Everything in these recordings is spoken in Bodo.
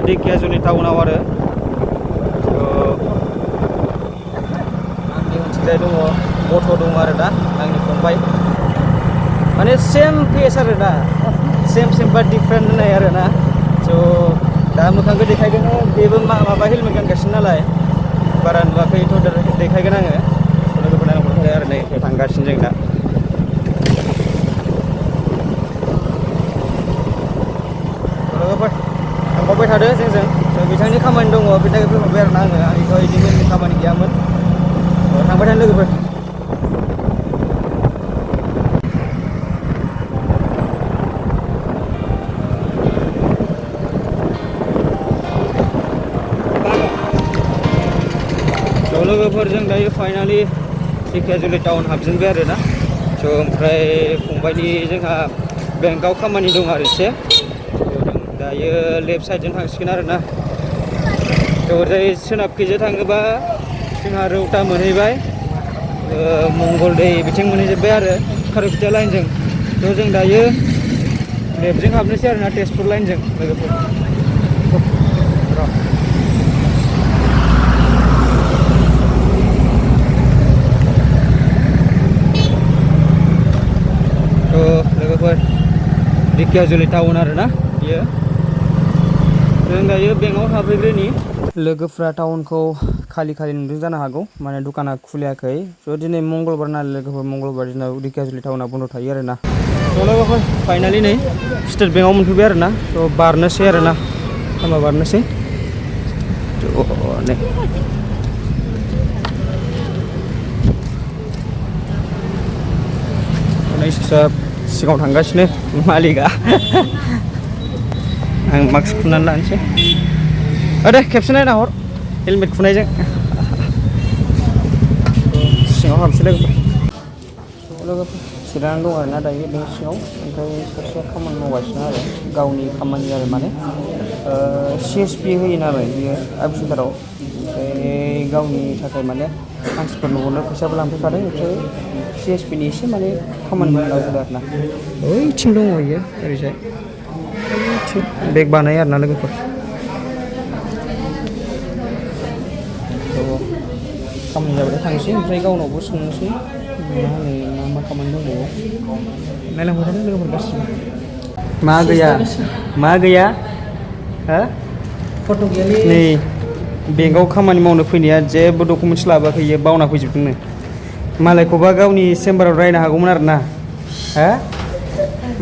ढेकियाजुलि टाउनाव आरो आंनि उनथिंजाय दङ गथ' दङ आरो दा आंनि फंबाय माने सेम फेस आरो ना सेम बाट डिफारेन्ट होननाय आरो ना स' दा मोखांखौ देखायगोन बेबो माबा हेलमेट गानगासिनो नालाय बारा नुवाखैथ' देखायगोन आङो लोगोफोरना आंबो आरो नै थांगासिनो जों दा लोगोफोर थांबाय थादो जोंजों बिथांनि खामानि दङ बिनि थाखाय फैबाय आरो ना आंथ' बिदिनो खामानि गैयामोन थांबाय थानो लोगोफोर लोगोफोर जों दायो फाइनालि ढेकियाजुलि टाउन हाबजेनबाय आरो ना स' ओमफ्राय फंबायनि जोंहा बेंकआव खामानि दं आरो एसे दायो लेफ्ट साइडजों थांसिगोन आरो ना थ' ओरैजाय सोनाबखैजों थाङोबा जोंहा रौता मोनहैबाय मंगलदै बिथिं मोनहैजोब्बाय आरो खारुपेटिया लाइनजों थ' जों दायो लेफ्टजों हाबनोसै आरो ना तेजपुर लाइनजों लोगोफोर लोगोफोर ढेकियाजुलि टाउन आरो ना बियो जों दायो बेंकआव हाबहैग्रोनि लोगोफ्रा टाउनखौ खालि नुदों जानो हागौ माने दखाना खुलियाखै स' दिनै मंगलबार नालाय लोगोफोर मंगलबार दिनाव ढेकियाजुलि टाउना बन्द' थायो आरो ना स' लोगोफोर फाइनालि नै स्टेट बेंकआव मोनफैबाय आरो ना स' बारनोसै आरो ना लामा बारनोसै नै सिगाङाव थांगासिनो मालिकआ आं मास्क खुनानै लानोसै दे खेबसे नायना हर हेलमेट खुनायजों सिङाव हाबसै लोगोफोर जिरायनानै दं आरो ना दायो बेंक सिङाव ओमफ्राय सासेया खामानि मावगासिनो आरो गावनि खामानि आरो माने CSP होयो नालाय बियो एबसेन्टाराव ओमफ्राय गावनि थाखाय माने मानसिफोरनो हरनो फैसाबो लांफैखादों ओमफ्राय CSP नि एसे माने खामानि मावनांगौ आरो ना ओइथिं दङ इयो ओरैजाय बेग बानायो आरो ना लोगोफोर खामानि जाबाथाय थांसै ओमफ्राय गावनावबो सोंनोसै मा होनो मा खामानि दंबावो नायलांबाय थादों लोगोफोर गासिबो मा गैया हो फट' गैयालै नै बेंकआव खामानि मावनो फैनाया जेबो डकुमेन्टस लाबोआखै इयो बावना फैजोबदोंनो मालायखौबा गावनि चेम्बाराव रायनो हागौमोन आरो ना हो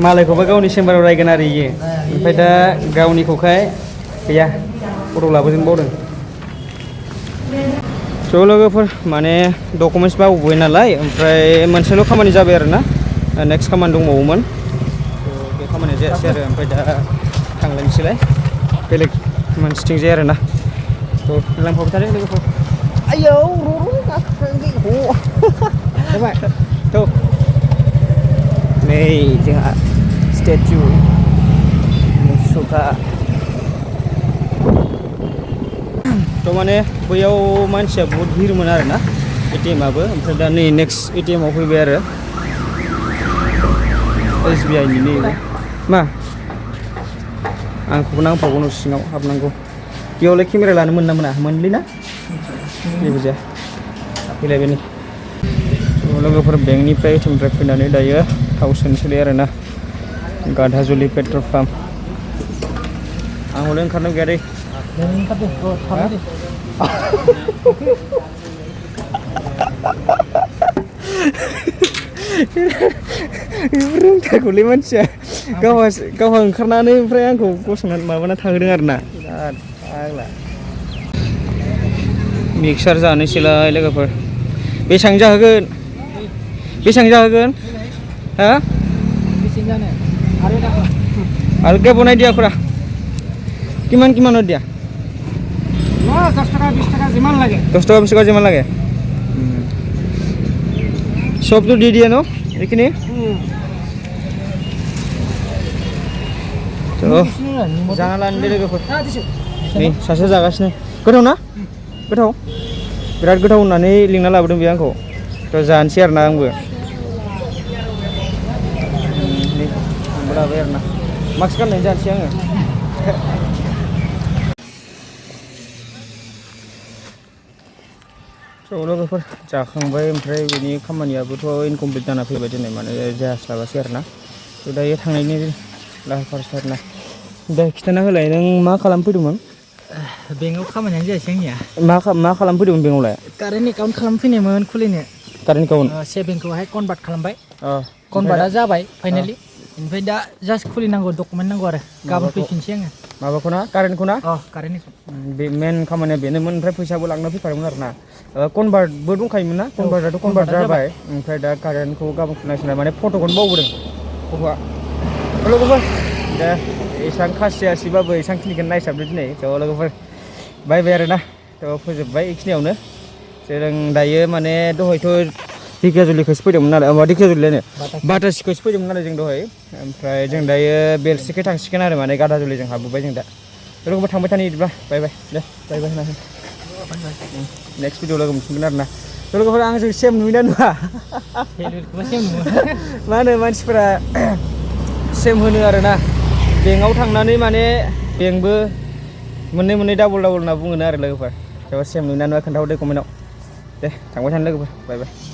मालायखौबा गावनि चेम्बाराव रायगोन आरो इयो ओमफ्राय दा गावनिखौखाय गैया फट' लाबोजोबनो बावदों स' लोगोफोर माने डकुमेन्टस बावबोबाय नालाय ओमफ्राय मोनसेल' खामानि जाबाय आरो ना नेक्स्ट खामानि दंबावोमोन बे खामानिया जायासै आरो ओमफ्राय दा थांलायनोसैलाय बेलेग मोनसेथिंजाय आरो ना थ' लांफाबाय थादों लोगोफोर आयौ जाबाय थ' नै जोंहा स्टेचु मुसुखा थ' माने बैयाव मानसिया बहुत भिरमोन आरो ना ATM-आबो ओमफ्राय दा नै नेक्स्ट ATM-आव फैबाय आरो SBI नि नैबे मा आंखौबो नांफागौ न' सिङाव हाबनांगौ बेयावलाय केमेरा लानो मोन ना मोना मोनलै ना जेबो जाया फैलायबाय नै लोगोफोर बेंकनिफ्राय ATM-निफ्राय फैनानै दायो थाव सोनोसैलाय आरो ना गाधाजुलि पेट्रल पाम्प आं हले ओंखारनो गैया दै रोंखागौलै मानसिया गावहा ओंखारनानै ओमफ्राय आंखौ गसंनानै माबाना थाहोदों आरो ना बिराद फाग्ला मिक्सार जानोसैलाय लोगोफोर बेसेबां जाहोगोन हा आरो क्या बनाई दिया खुरा কিমানত দিয়া 10 টাকা 20 টাকা যিমান লাগে 10 টাকা 20 টাকা যিমান লাগে সবটো দি দিয়ে ন এইখিনি তো जाना लानो लोगोफोर नै सासे जागासिनो गोथाव ना गोथाव बिराद गोथाव होननानै लिंना लाबोदों बे आंखौ थ' जानोसै आरो ना आंबो लाबाय आरो ना मास्क गाननानै जानोसै आङो लोगोफोर जाखांबाय ओमफ्राय बेनि खामानियाबोथ' इनकमप्लिट जाना फैबाय दिनै माने जास्लाबासै आरोना दायो थांनायनि लाहार फाहार आरोना दा खिन्थाना होलाय नों मा खालामफैदोंमोन बेंकआव खामानियानो जायासै आंनिया मा खालामफैदोंमोन बेंकआवलाय कारेन्ट एकाउन्ट खालामफैनायमोन खुलिनो कारेन्ट एकाउन्ट सेभिंखौहाय कनभार्ट खालामबाय कनभार्टआ जाबाय फाइनालि ओमफ्राय दा जास्ट खुलिनांगौ डकुमेन्ट नांगौ आरो गाबोन फैफिनसै आङो माबाखौ ना कारेन्टखौ ना कारेन्ट एकाउन्ट बे मेन खामानिया बेनोमोन ओमफ्राय फैसाबो लांनो फैफादोंमोन आरो ना कनभार्टबो दंखायोमोन ना कनभार्टआथ' कनभार्ट जाबाय ओमफ्राय दा कारेन्टखौ गाबोन खुलिनांसिगोन माने फट'खौनो बावबोदों गथ'आ लोगोफोर दे एसां खासियासिबाबो एसांखिनिखौ नायसाबदो दिनै ज' लोगोफोर बायबाय आरोना थ' फोजोबबाय बेखिनियावनो जों दायो माने दहायथ' ढेकियाजुलिखौसो फैदोंमोन नालाय माबा ढेकियाजुलिलायनो बाटासिखौसो फैदोंमोन नालाय जों दहाय ओमफ्राय जों दायो बेलसिखै थांसिगोन आरो माने गादाजुलिजों हाबबोबाय जों दा लोगोफोर थांबाय थानि बिदिब्ला बाय बाय दे बाय बाय होना नेक्स्ट भिडिअ लोगो मोनफिनगोन आरोना लोगोफोर आंजों सेम नुयोना नुवा मा होनो मानसिफोरा सेम होनो आरोना बेंकआव थांनानै माने बेंकबो मोननै डाबल होनना बुङोनो आरो लोगोफोर सेम नुयोना नुवा खोन्थाहरदो कमेन्टआव दे थांबाय थानो लोगोफोर बाय बाय